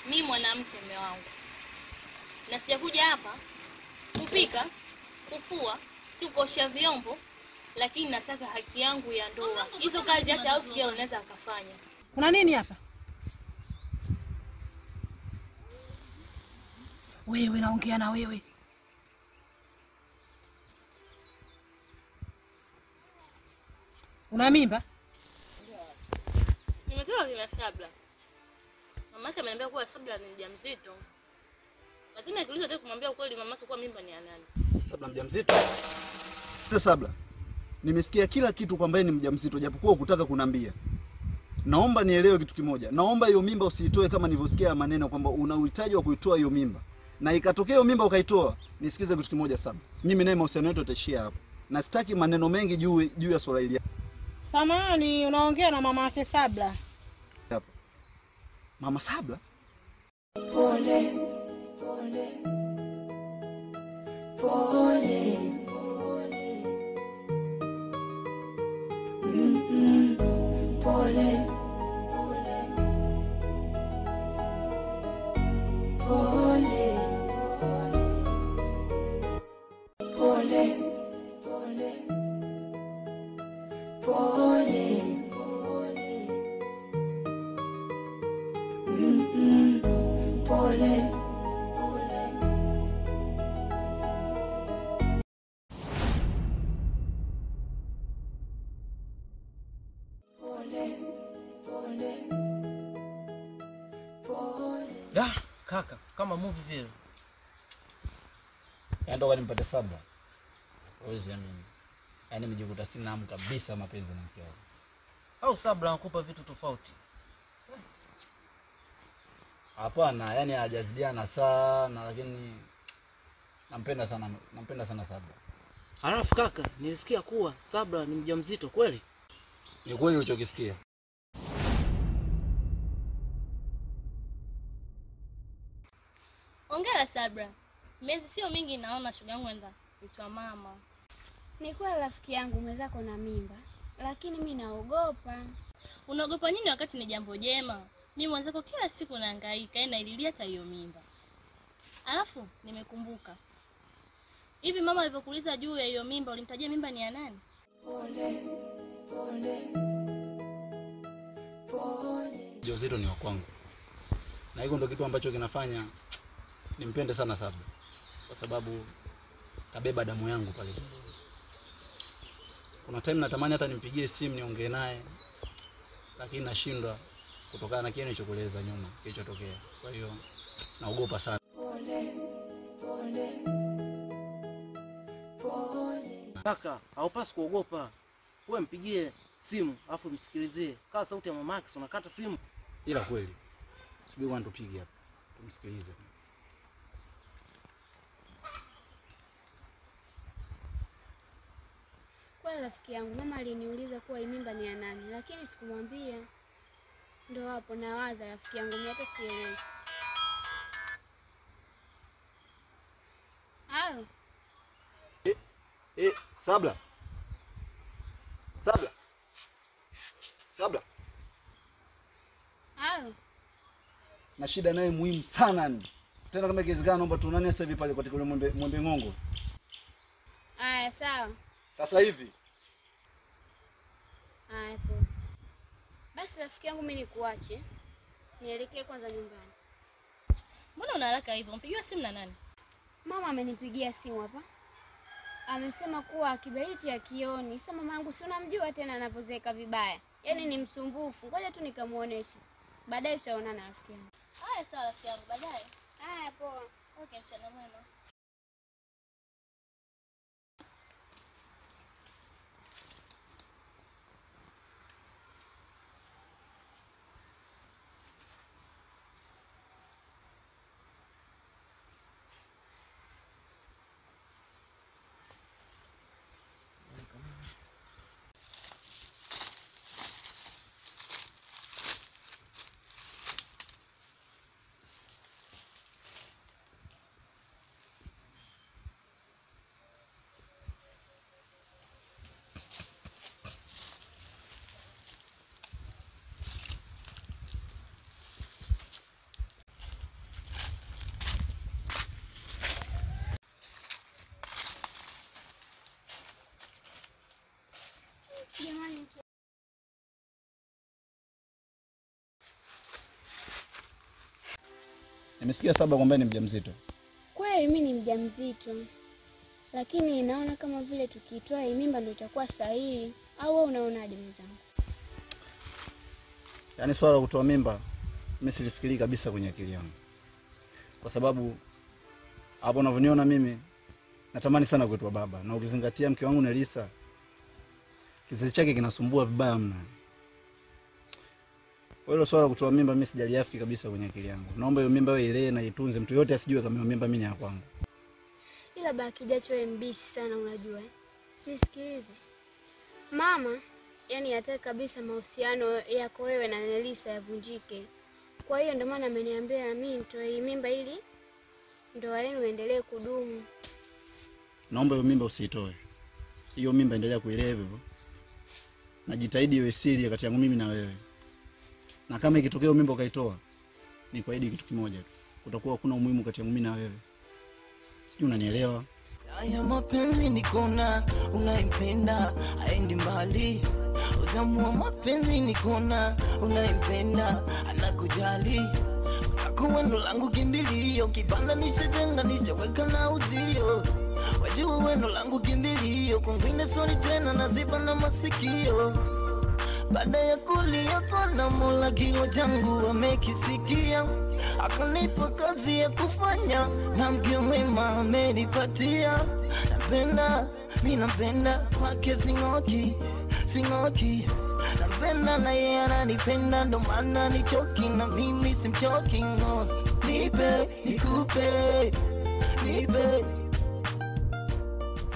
Mimi mwanamke mume wangu. Na sijakuja hapa kupika, kufua, kuosha vyombo, lakini nataka haki yangu ya ndoa. Hizo kazi hata house girl anaweza akafanya. Kuna nini hapa? Wewe naongea na wewe. Una mimba? Nimetoka kwa Sabla. Mamake ameniambia kuwa Sabla ni mjamzito. Lakini akiuliza tena kumwambia ukweli mamake kuwa mimba ni ya nani? Sabla mjamzito? Sasa Sabla, nimesikia kila kitu kwamba yeye ni mjamzito japokuwa hukutaka kuniambia. Naomba nielewe kitu kimoja. Naomba hiyo mimba usiitoe kama nilivyosikia maneno kwamba una uhitaji wa kuitoa hiyo mimba. Na ikatokea hiyo mimba ukaitoa, nisikize kitu kimoja Sabla. Mimi naye mahusiano yetu yataishia hapo. Na sitaki maneno mengi juu ya swala hili. Samahani, unaongea na mama yake Sabla. Hapo. Mama Sabla? Pole, pole. Pole, pole. Pole, pole. Pole, pole. Pole, pole. Pole, pole. Pole, pole. Pole, pole. Pole. Da, kaka, kama movie vile. Yaani ndo nimpate Sabla. Huwezi amini. Yaani nimejikuta sina hamu kabisa mapenzi na mke wangu. Au Sabla anakupa vitu tofauti? Hapana, yani hajazidiana sana lakini nampenda sana Sabla. Alafu kaka, nilisikia kuwa Sabla ni mjamzito kweli? Ni kweli ulichokisikia. Hongera Sabla. Miezi sio mingi naona shoga yangu enda kuitwa mama. Ni kweli rafiki yangu mwenzako na mimba, lakini mimi naogopa. Unaogopa nini wakati ni jambo jema? Mimi mwenzako kila siku nahangaika na ililia hata hiyo mimba. Alafu nimekumbuka. Hivi mama alivyokuuliza juu ya hiyo mimba ulimtajia mimba ni ya nani? Pole, pole. Pole. Ujauzito ni wa kwangu. Na hiyo ndio kitu ambacho kinafanya nimpende sana Sabla. Kwa sababu kabeba damu yangu pale. Kuna time natamani hata nimpigie simu niongee naye, lakini nashindwa kutokana na kile nilichokueleza nyuma kilichotokea. Kwa hiyo naogopa sana. Pole, pole. Pole. Kaka, haupaswi kuogopa. Wewe mpigie simu afu msikilizie. Kama sauti ya mama yake unakata simu. Ila kweli. Subiri kwanza tupige hapa. Tumsikilize. Kwa rafiki yangu mama aliniuliza kuwa hii mimba ni ya nani, lakini sikumwambia. Ndio hapo nawaza rafiki yangu mimi hata sielewi. Halo. Sabla. Sabla. Sabla. Halo. Na shida naye muhimu sana ni. Tena kama ikiwezekana naomba tuonane sasa hivi pale katika ule mwembe ngongo. Aya, sawa. Sasa hivi. Aya, poa. Basi rafiki yangu mimi nikuache. Nielekee kwanza nyumbani. Mbona una haraka hivyo? Mpigiwa simu na nani? Mama amenipigia simu hapa. Amesema kuwa kiberiti akioni. Sasa mama yangu si unamjua tena anapozeeka vibaya. Yaani ni msumbufu. Ngoja tu nikamuoneshe. Baadaye tutaonana rafiki yangu. Haya sawa rafiki yangu, baadaye. Haya poa. Okay, mchana mwema. Nimesikia Sabla kwamba ni mjamzito. Kweli mimi ni mjamzito. Lakini naona kama vile tukiitoa hii mimba ndio itakuwa sahihi. Au wewe unaonaje mwenzangu? Yaani swala la kutoa mimba mimi silifikiri kabisa kwenye akili yangu. Kwa sababu hapo unavyoniona mimi natamani sana kuitwa baba, na ukizingatia mke wangu Nelisa kizazi chake kinasumbua vibaya mno. Kwa hiyo swala la kutoa mimba mimi sijaliafiki kabisa kwenye akili yangu. Naomba hiyo mimba wewe ilee na itunze, mtu yote asijue kama hiyo mimba mimi ni ya kwangu. Ila baki jacho wewe mbishi sana unajua. Nisikilize. Mama, yani hataki kabisa mahusiano yako wewe na Nelisa yavunjike. Kwa hiyo ndio maana ameniambia mimi nitoe mimba ili ndoa yenu iendelee kudumu. Naomba hiyo mimba usiitoe. Hiyo mimba endelea kuilea hivyo. Najitahidi iwe siri kati yangu mimi na wewe. Na kama ikitokea mimba ukaitoa, ni kuahidi kitu kimoja tu. Kutakuwa hakuna umuhimu kati yangu mimi na wewe. Sijui unanielewa? Haya mapenzi ni kona, unaipenda haendi mbali. Utamu wa mapenzi ni kona, unaipenda anakujali. Utakuwa ndo langu kimbilio, kibanda nishajenga nishaweka na uzio. Wajua wendo langu kimbilio, kwingine soni tena naziba na masikio. Baada ya kulia sana Mola kilio changu amekisikia, akanipa kazi ya kufanya na mke mwema amenipatia. Napenda, mimi napenda kwake sing'oki, sing'oki. Napenda na yeye ananipenda ndo maana nichoki na mimi simchoki. No. Nipe, nikupe, nipe,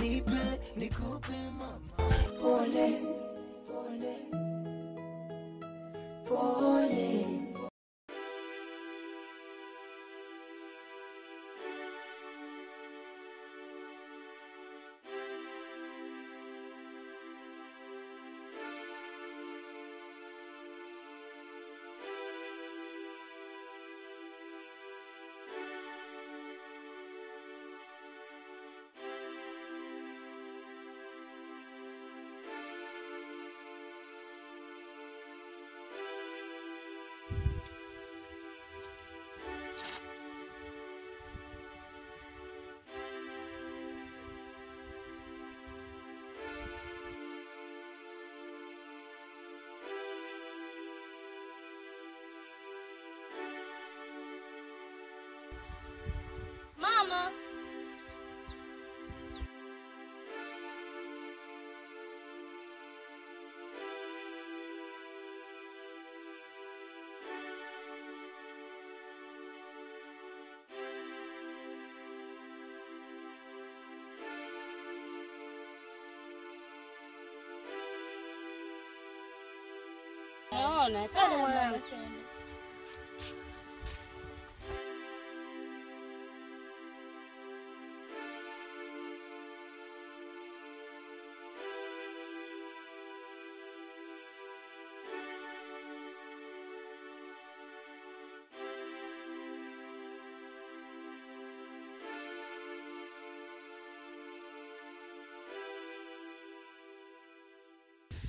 nipe, nikupe mama. Pole, pole, pole. Mama. Naona kama mwanangu.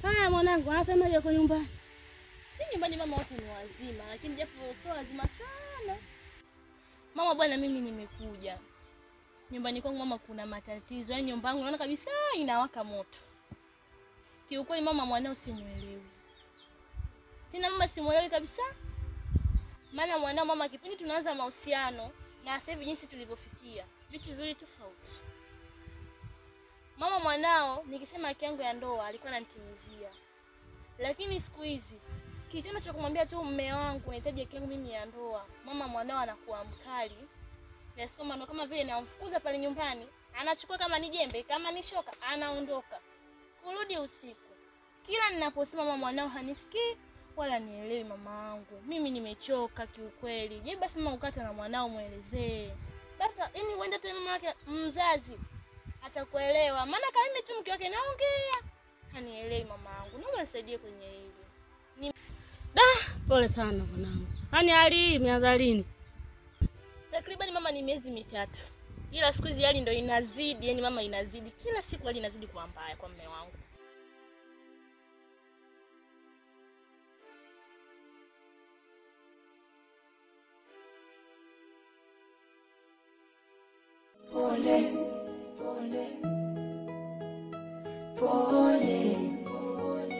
Haya mwanangu, anasemaje kwa nyumbani? Si nyumbani mama, wote ni wazima, lakini japo sio wazima sana. Mama bwana, mimi nimekuja nyumbani kwangu mama, kuna matatizo. Yaani nyumba yangu naona kabisa inawaka moto. Kiukweli mama, mwanao simuelewi. Tena mama simuelewi kabisa. Maana mwanao mama, kipindi tunaanza mahusiano na sasa hivi jinsi tulivyofikia, vitu viwili tofauti. Mama mwanao nikisema haki yangu ya ndoa alikuwa ananitimizia. Lakini siku hizi kitendo cha kumwambia tu mume wangu nahitaji haki yangu mimi ya ndoa, mama mwanao anakuwa mkali. Na siku mama kama vile namfukuza pale nyumbani, anachukua kama ni jembe, kama ni shoka, anaondoka. Kurudi usiku. Kila ninaposema mama mwanao hanisikii wala nielewi mama wangu. Mimi nimechoka kiukweli. Je, basi mama ukata na mwanao muelezee. Basi yani uende tu mama yake mzazi atakuelewa. Maana kama mimi tu mke wake naongea, hanielewi mama wangu. Naomba nisaidie kwenye hili. Da, pole sana mwanangu. Yaani hali hii imeanza lini? Takriban mama ni miezi 3. Ila siku hizi hali ndio inazidi, yani mama inazidi. Kila siku hali inazidi kuwa mbaya kwa mume wangu. Pole, pole, pole, pole.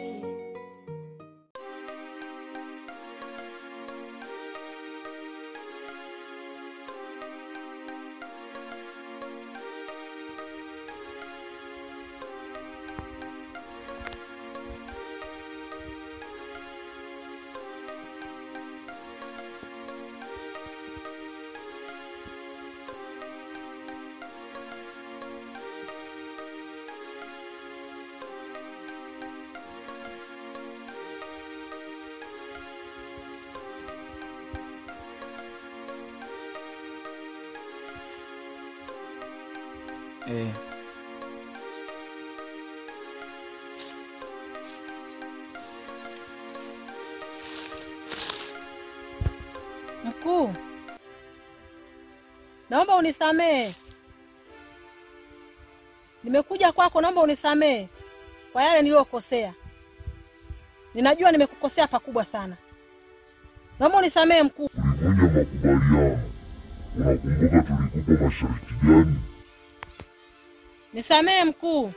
Mkuu, naomba unisamee. Nimekuja kwako, naomba unisamee kwa yale niliyokosea. Ninajua nimekukosea pakubwa sana. Naomba unisamee mkuu. Ulivunja makubaliano. Unakumbuka tulikupa masharti gani? Nisamee mkuu.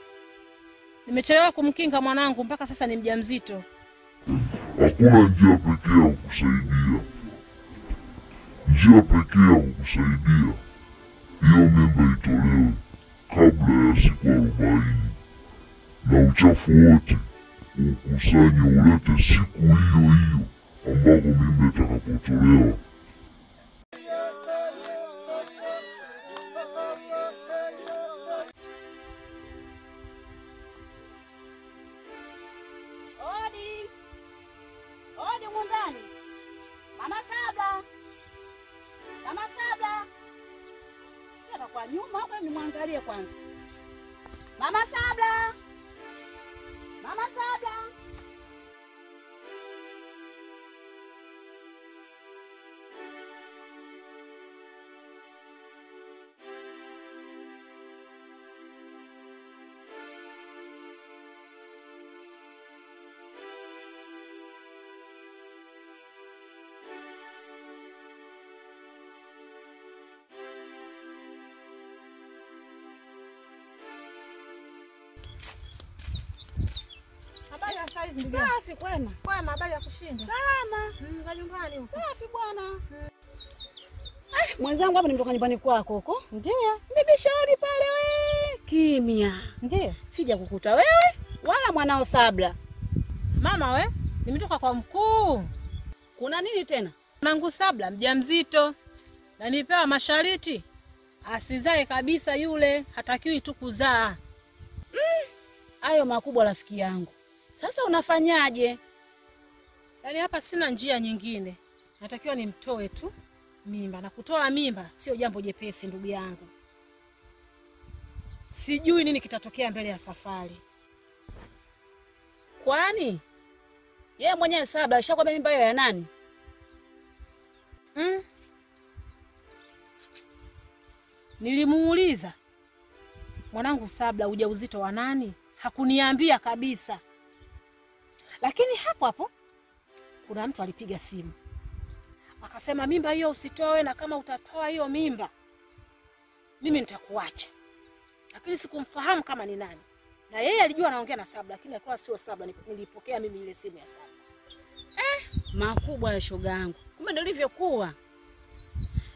Nimechelewa kumkinga mwanangu mpaka sasa ni mjamzito. Hakuna njia pekee ya kukusaidia. Njia pekee ya kukusaidia, hiyo mimba itolewe kabla ya siku 40, na uchafu wote ukusanye ulete siku hiyo hiyo ambako mimba itakapotolewa. Odi. Odi mundani. Mama Sabla. Mama Sabla. Hapa kwa nyuma hapo nimwangalie kwanza. Mama Sabla. Mama Sabla. Safi kwema. Kwema, habari ya kushinda? Salama. Za nyumbani huko. Safi bwana. Mwenzangu hapa nimetoka nyumbani kwako huko. Ndiyo. Nimeshauri pale we. Kimya. Ndiyo. Sija kukuta wewe wala mwanao Sabla. Mama we, nimetoka kwa mkuu. Kuna nini tena? Mwanangu Sabla mjamzito. Na nipewa mashariti asizae kabisa yule, hatakiwi tu kuzaa. Hayo makubwa rafiki yangu. Sasa unafanyaje? Yaani hapa sina njia nyingine. Natakiwa nimtoe tu mimba, na kutoa mimba sio jambo jepesi ndugu yangu. Sijui nini kitatokea mbele ya safari. Kwani yeye mwenyewe Sabla alishakwambia mimba hiyo ya nani? Nilimuuliza mwanangu Sabla ujauzito wa nani? Hakuniambia kabisa. Lakini hapo hapo kuna mtu alipiga simu akasema mimba hiyo usitoe, na kama utatoa hiyo mimba mimi nitakuacha. Lakini sikumfahamu kama ni nani. Na yeye alijua anaongea na Sabla, lakini alikuwa sio Sabla. Nilipokea mimi ile simu ya Sabla. Makubwa ya shoga yangu. Kumbe ndio ilivyokuwa.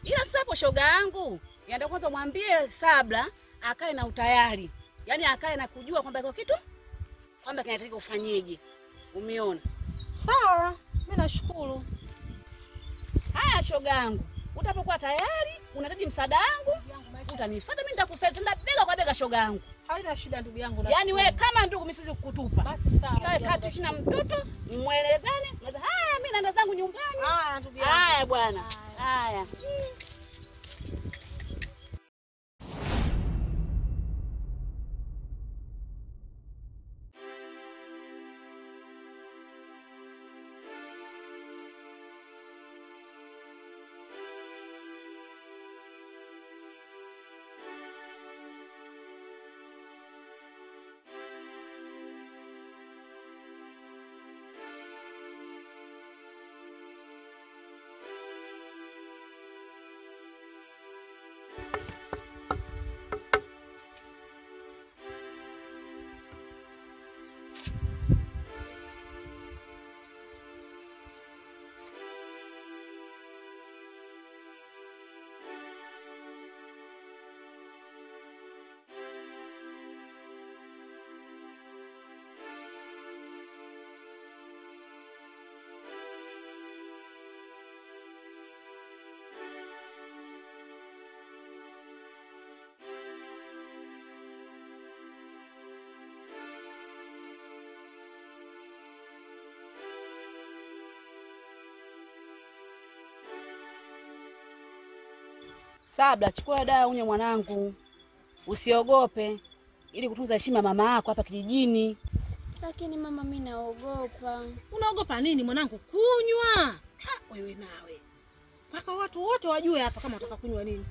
Ila sapo shoga yangu, nienda kwanza mwambie Sabla akae na utayari. Yaani akae na kujua kwamba iko kitu kwamba kinatakiwa ufanyeje. Umeona? Sawa, mimi nashukuru. Haya shoga yangu, utapokuwa tayari unahitaji msaada wangu, utanifuata mimi, nitakusaidia tenda bega kwa bega shoga yangu. Haina shida ndugu yangu. Yaani wewe kama ndugu mimi siwezi kukutupa. Basi sawa. Ikae kati chini na mtoto, muelezane. Haya mimi naenda zangu nyumbani. Haya ndugu yangu. Haya bwana. Haya. Sabla, chukua dawa unywe mwanangu. Usiogope ili kutunza heshima mama yako hapa kijijini. Lakini mama, mimi naogopa. Unaogopa nini mwanangu? Kunywa. Wewe nawe. Mpaka watu wote wajue hapa kama unataka kunywa nini.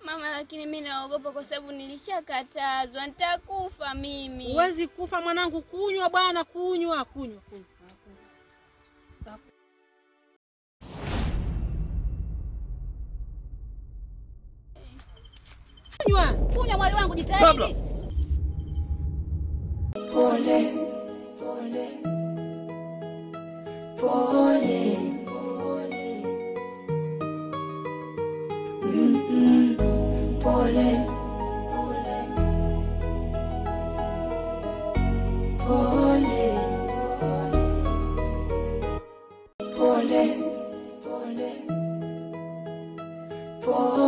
Mama, lakini mimi naogopa kwa sababu nilishakatazwa. Nitakufa mimi. Huwezi kufa mwanangu, kunywa bwana, kunywa, kunywa, kunywa. Kunywa, kunywa mwali wangu, jitahidi. Sabla. Pole, pole. Pole, pole. Pole, pole. Pole, pole. Pole, pole. Pole.